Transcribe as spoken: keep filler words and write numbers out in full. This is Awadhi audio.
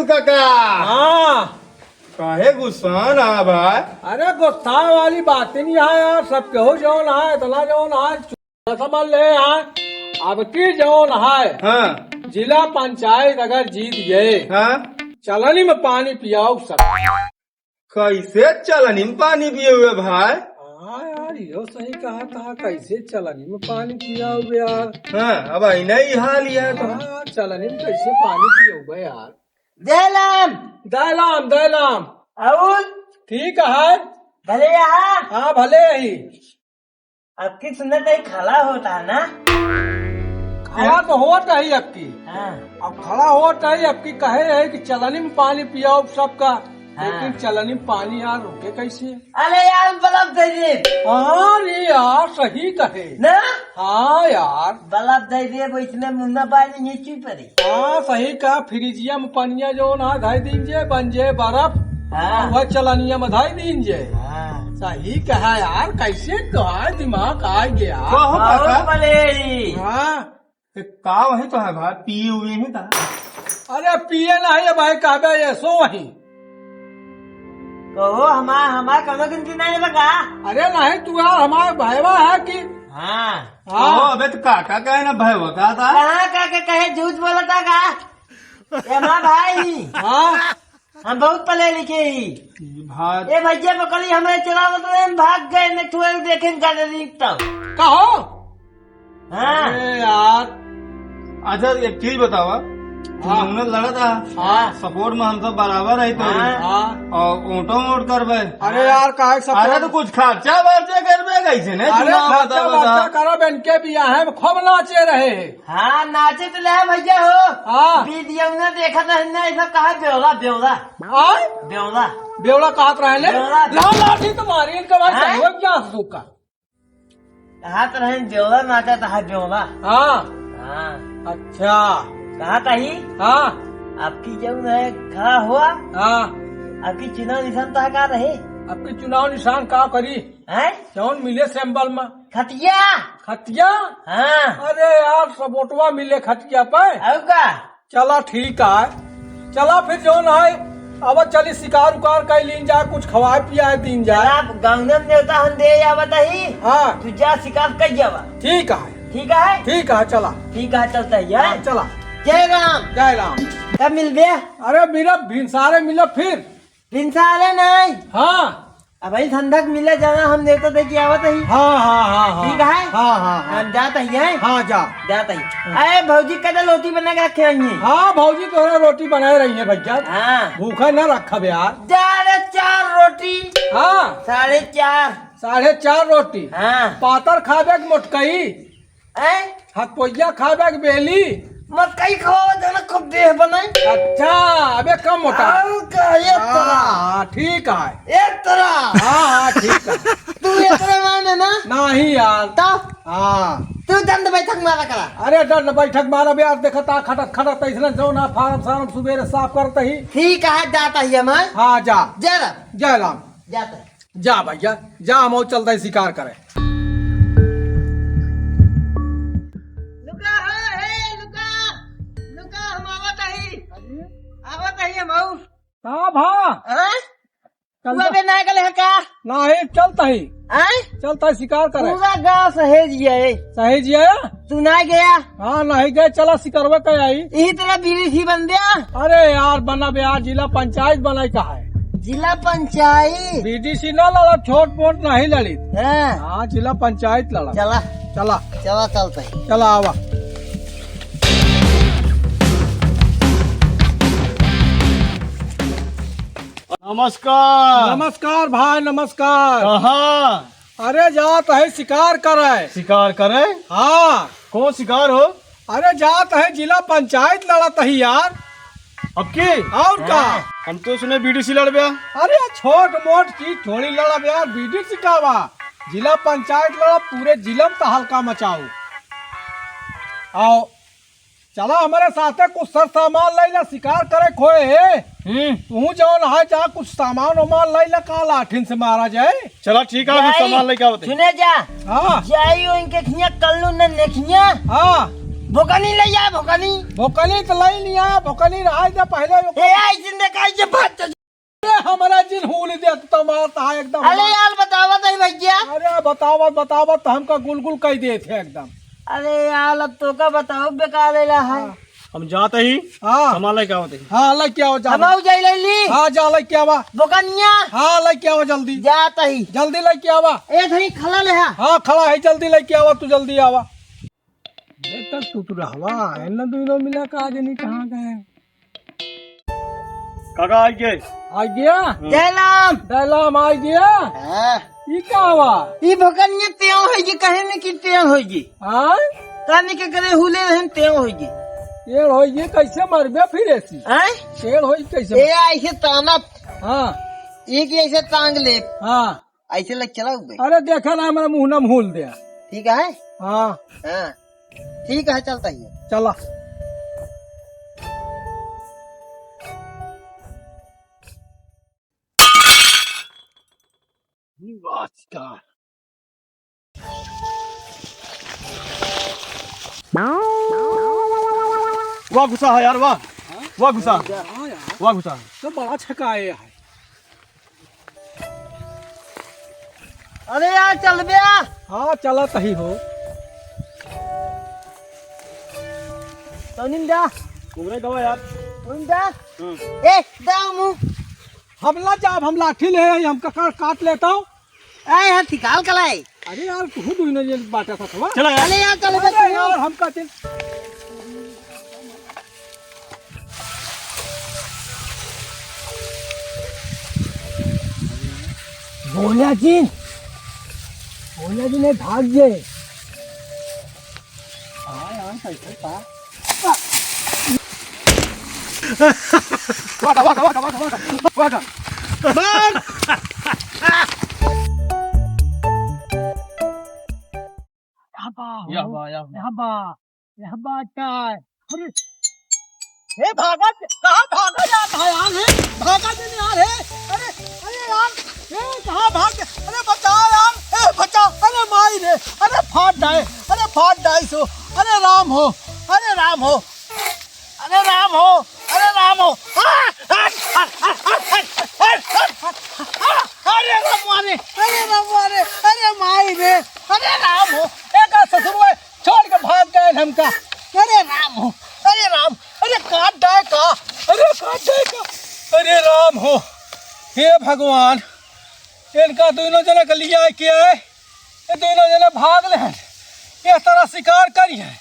काका। हाँ। काहे गुस्सान है भाई? अरे गुस्सा वाली बात ही नहीं है यार, सब केहू जौन है, इतना जौन है, समझ ले यार। अब की जौन है, हाँ। जिला पंचायत अगर जीत गए, हाँ। चलनी में पानी पियाओ सब। कैसे चलनी में पानी पिए हुए भाई? हाँ यार, यो सही कहा था, कैसे चलनी में पानी पियाओ यार? हाँ, अब आई नहीं हाल यार तो। हाँ, चलनी में कैसे पानी पियोगे यार? दहलाम। दहलाम, दहलाम। और? ठीक है। भले यहाँ? हाँ, भले ही। अब की सुनत है, खड़ा होता है ना? खड़ा तो होत है अब की। हाँ। अब खड़ा होत है अब की, कहे है कि चलनी में पानी पियाओ सबका, हाँ। लेकिन चलनी में पानी यार रुके कैसे? अरे यार, बल्ब दे दे। हाँ रे यार, सही कहे। ना? हाँ यार। बल्ब दे दे, वो इसमें मुन्ना पानी नहीं चुई पड़े। हाँ, सही कहा, फ्रिजिया में पनिया जो ना धई दीन जे, बन जे बर्फ, हाँ। वह चलनिया में धई दीन जे। हाँ। सही कहा यार, कैसे तो है दिमाग आ गया। कहो बहुत काका। बलेरी। हाँ। एक का वही तो है भाई, पिए हुए ही था। अरे पिए नहीं है भाई, कहबे ये सो वही। कहो, हमार, हमार कौनो गिनती नहीं बा का? अरे नहीं, तू यार हमार भाईवा है कि? हाँ। हाँ। कहो, अबे तो काका कहे ना भाईवा का था? कहाँ काका कहे, झूठ बोलता का? ये हमार भाई। हाँ। हम बहुत पढ़े लिखे ही। ई भाई। ए भैया पकड़ी, हमरे चलावत रहे, हम भाग गए, न छुए देखे गाड़ी तब। कहो? हाँ। अरे यार। अच्छा, एक चीज बतावा, हाँ। तुमने लड़ा था, हाँ। सपोर्ट में हम सब बराबर है तो हाँ। हाँ। और वोटो वोट करबे। अरे यार, काहे सपोर्ट? अरे तो कुछ खर्चा वर्चा करबे कैसे ने? अरे चुनाव खर्चा बतावा वर्चा था। करब, इनके बियाहे में खूब नाचे रहे। हाँ, नाचे तो ले भैया हो। हाँ। वीडियो में देखा था ना, ऐसा कहा ब्योला, ब्योला। हाँ? ब्योला। ब्योला कहत रहे ने? ब्योला। लाओ लाठी तुम्हारी, इनके बाद हाँ? क्या हुआ, क्या सुखा? कहा तो रहे ब्योला नाचा था, ब्योला। हाँ। हाँ। अच्छा। कहा था ही? हाँ। आपकी जौन है खड़ा हुआ? हाँ। आपकी चुनाव निशान था का रहे? आपकी चुनाव निशान का करी? हैं? जौन मिले सिंबल में। खटिया। खटिया? हाँ। अरे यार, सपोर्टवा मिले खटिया पे। और का? चला ठीक है, चला फिर जौन है, अब चली शिकार उकार कर लीन जाए, कुछ खवाए पियाए दीन जाए। चला, गंगन देवता हम दे आवत ही। हाँ। तू जा शिकार कर जावा। ठीक है। ठीक है? ठीक है, चला। ठीक है, चलता ही है। हाँ, चला। जय राम। जय राम। कब मिलबे? अरे मिलब, भिनसारे मिलब फिर। भिनसारे नहीं। हाँ। अब भाई संध्या के मिले जाना, हम नेवता दे के आवत ही। हाँ, हाँ, हाँ, हाँ। ठीक है? हाँ, हाँ, हाँ। हम जात ही हैं। हाँ, जा। जात ही। अरे भौजी कदे रोटी बना के रखे रही हैं। हाँ, भौजी तोहरा रोटी बनाए रही है भैया। हाँ। भूखा ना रखब यार। साढ़े चार रोटी। हाँ। साढ़े चार। साढ़े चार रोटी। हाँ। पातर खाबे कि मोटकई? हैं? हथपोइया खाबे कि बेली? मकई खाओ, जना खूब देह बने। अच्छा, अबे कम मोटा। और का, ये तरह। हाँ, ठीक है। ये तरह। हाँ, हाँ, ठीक है। तू ये तरह माने ना? नहीं यार। तो? हाँ। तू दंड बैठक मारा करा। अरे दंड बैठक मारा बे यार, देखत आ खटत खटत ऐसने जो ना फार्म सार्म सुबेरे साफ करत ही। ठीक है, जात ही हम। हाँ, जा। जय राम। जय राम। जात ही। जा भैया, जा, हम और चलते हैं शिकार करे। लुका हो, हे, लुका, लुका, हम आवत हई। आवत हई हम और। का भा? हैं? चल तू जा। अबे ना गले है का? नहीं, चलता ही। हैं? चलता ही शिकार करे। पूरा गांव सहेज गया है। सहेज गया? तू ना गया? हाँ, नहीं गए, चला शिकारवा के आई। यही तरह बीड़ी सी बन गया। अरे यार, बना बे यार, जिला पंचायत बनाई का है? जिला पंचायत? बीडीसी ना लड़ा, छोट मोट नहीं लड़ी। हाँ। हाँ, जिला पंचायत लड़ा। चला। चला। चला, चलते हैं। चला, आवा। नमस्कार। नमस्कार भाई, नमस्कार। कहाँ? अरे जात है शिकार करे। शिकार करे? हाँ। कौन शिकार हो? अरे जात है जिला पंचायत लड़त ही यार। अब की? और का? हाँ, हम तो सुने बीडीसी लड़बे। अरे छोट मोट चीज थोड़ी लड़ब यार, बीडीसी का बा? जिला पंचायत लड़ब, पूरे जिला में तहलका मचाओ। आओ। चला हमरे साथे कुछ सर सामान लइला, शिकार करे खोए है। हम्म। तू जौन है जा कुछ सामान वामान लइला, का लाठिन से मारा जाए। चला ठीक है, अभी जाई, सामान लेके आवत है। सुने जा। हाँ। जाई उनके खिया कल्लू न नेखिया। हाँ। भोकनी ले आ, भोकनी। भोकनी तो ले लिया, भोकनी रहा दे पहले। ए, आई जिंदे काई जे बात। अरे, हमारा जिन हूल दे तो मारता है एकदम। अरे यार, बतावत है भैया। अरे, बतावत, बतावत तो हमका गुलगुल कह देत है एकदम। अरे यार, अब तो का बताओ, बेकार लेला है। हाँ। हम जात ही। हाँ। सामान लेके आवत ही। हाँ, लेके आवा, जा। हम आऊ जाई ले ली। हाँ, जा लेके आवा। बोकनिया। हाँ, लेके आवा जल्दी। जात ही। जल्दी लेके आवा। ए, धरी खला ले हा। हाँ, खला है, जल्दी लेके आवा, तू जल्दी आवा। देख तक तू तो रहवा, एन्ना दुइनो मिला का आज नहीं कहाँ गए। काका, आ गए। आ गया? हम्म। जय राम। जय राम, आ गया? हाँ। ई का हुआ? ई भोकनिया तेव होई जी, कहे ने कि तेव होई जी। हाँ? कानी के करे हुले रहन तेव होई जी। टेढ़ होई जी, कैसे मरबे फिर ऐसी? हैं? टेढ़ होई कैसे? ए, ऐसे ताना। हाँ। एक ऐसे टांग ले। हाँ। ऐसे लग चला उबे। अरे देखा ना, हमारा मुंह ना मूल दे। ठीक है? हाँ। हाँ। ठीक है, चलता ही है। चला। वाह घुसा है यार, वाह। हाँ? वाह घुसा। हाँ यार। वाह घुसा। तो बड़ा छकाए है। अरे यार, चल बे। हाँ, चलत ही हो। तनिन जा। उमरे दवा यार। तनिन जा। हम्म। ए, दे मुंह। हम ना जाब, हम लाठी ले आई, हमका का-, काट लेता हूँ। ए, हाथ निकाल कलाई। अरे यार, तू दुइनो ये बाटा था, था। चला यार। अरे यार, चल बे अरे तू। यार, हमका चल। बोला जी, बोला जी, नहीं भाग गए। हाँ यार, कैसे था? वागा, वागा, वागा। मार! यहाँ बा, यहाँ बा, यहाँ बा। यहाँ बा, यहाँ बा, क्या है? अरे, ए, भागा, कहाँ भागा जात है यार, हे? भागा जन यार, हे? अरे, अरे यार, ए, कहाँ भाग गया? अरे, बचाओ यार, ए, बचाओ, अरे, माई रे, अरे, फाट डाए, अरे, फाट डाए सो, अरे, राम हो, अरे, राम हो, अरे, राम हो, अरे, राम हो, आ, आ, अरे, राम रे, अरे, राम रे, अरे, माई रे, अरे, राम हो, एक ससुर छोड़ के भाग गए हमका। अरे राम हो, अरे राम, अरे काट डाए का, अरे काट डाए का, अरे राम हो, हे भगवान, इनका दुइनो जने के लिया के आए, ये दुइनो जने भाग ले हैं, ये तरह शिकार करी है,